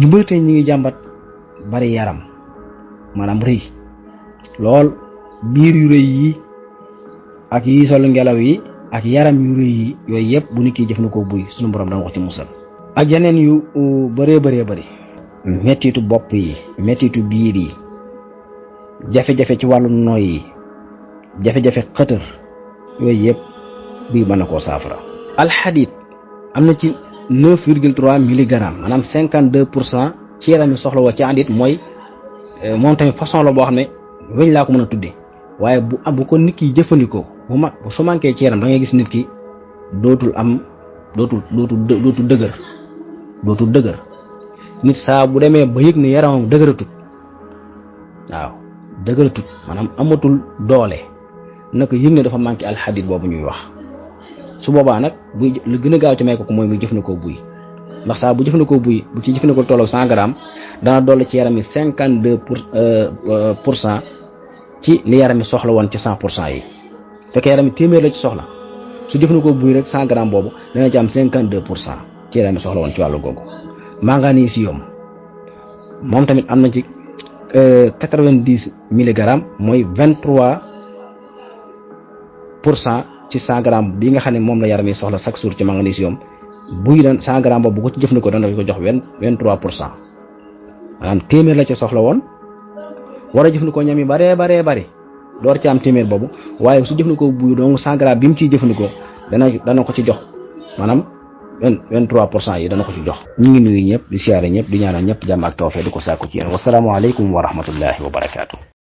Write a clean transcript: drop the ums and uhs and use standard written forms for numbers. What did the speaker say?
ñu bëri tey ñi ngi jàmbat bari yaram maanaam rëy lool biir yu rëy yi ak yi sol ngelaw yi ak yaram yu rëy yi yooyu yëpp bu nit ki jëfandikoo buy suñu borom dana ko ci musal ak yeneen yu bëree bëri mettitu bopp yi mettitu biir yi jafe-jafe ci wàllu nooy yi jafe-jafe xëtër yooyu yëpp bii mën na koo saafara. alxadid am na ci 9,3 milligramme maanaam 52% ci yaram yi soxla woo ci andit mooy moom tamit façon la boo xam ne weñ laa ko mën a tuddee waaye bu ko nit ki jëfandikoo bu su manqué ci yaram da ngay gis nit ki dootul dëgër nit saa bu demee ba yëg ne yaramam dëgëratut maanaam amatul doole naka yëg ne dafa manqué alxadid boobu ñuy wax su boobaa nag buy lu gën a gaaw ci may ko mooy muy jëfandikoo buy ndax saa bu jëfandikoo buy bu ci jëfandikoo tolloog 100 grammes dana dolli ci yaram yi 52% ci li yaram yi soxla woon ci 100% yi fekk yaram yi téeméer la ci soxla su jëfandikoo buy rek 100 grammes boobu dana ci am 52% ci yaram yi soxla woon ci wàllu googu. magnésium moom tamit am na ci 90 milligrammes mooy 23% ci 100 grammes bi nga xam ne moom la yaram yi soxla chaque jour ci magnésium buy doon 100 grammes boobu bu ko ci jëfandikoo dana ko jox 23% maanaam téeméer la ci soxla woon war a jëfandikoo ñam yi bari door ci am téeméer boobu waaye su jëfandikoo buy donc 100 grammes bi mu ciy jëfandikoo dana ko ci jox maanaam 23% yi dana ko ci jox. ñu ngi nuyu ñëpp di siyaare ñëpp di ñaanal ñëpp jàmm ak tawfeex di ko sàkku ci yéen wassalaamu aleykum wa rahmatullahi wa barakaatu.